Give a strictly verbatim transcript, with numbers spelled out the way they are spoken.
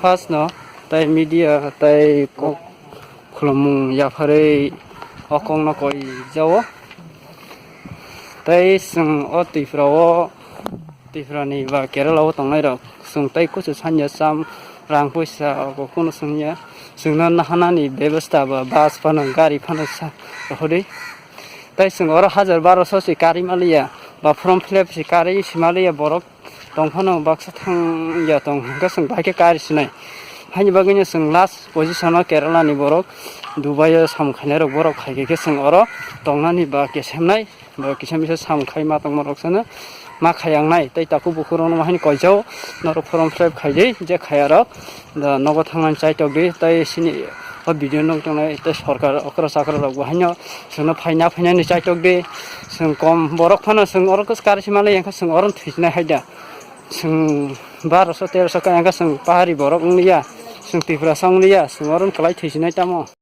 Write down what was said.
First no, tai media, tai kok khulumung yapharwi o kokno koi jao. Tai chwng o Tripura o, Tripura ni ba Kerala o tongnai rok, chwng tai kuchu sanya cham, rang puisa o kokno chwngya, chwngno nahanani bebostha ba bus phano, gari phano sa rohorwi. Tai chwng oro hajar baroso se karwi maliya, ba form fill up se karwi se maliya borok. Tong phano baksa thang ya tong hwnkhe chwng bahai khe kari sinai. Haini bagwino chwng last position o Kerala ni borok Dubai o samung khainai rok borok khai khe chwng oro tongnani ba kesemnai ba kisam bisa samung khai ma tongma rok sano ma khai ang nai tei takhuk bukhuk rok no haini koijao norok form fill up khai di je khaya rok da nogo thangnani chaitok di tei sini o video nung tongnai tei sorkar okra chakra rok bo haino chwngno phaina phainani chaitok di. Chwng kom borok phano chwng oro kari se maliya wngkha chwng oro thwijnai hai da. Chwng baroso teroso kaya wngkha chwng pahari borok wngliya, chwng Tiprasa wngliya, chwng oro kwlai thwijnai tamo.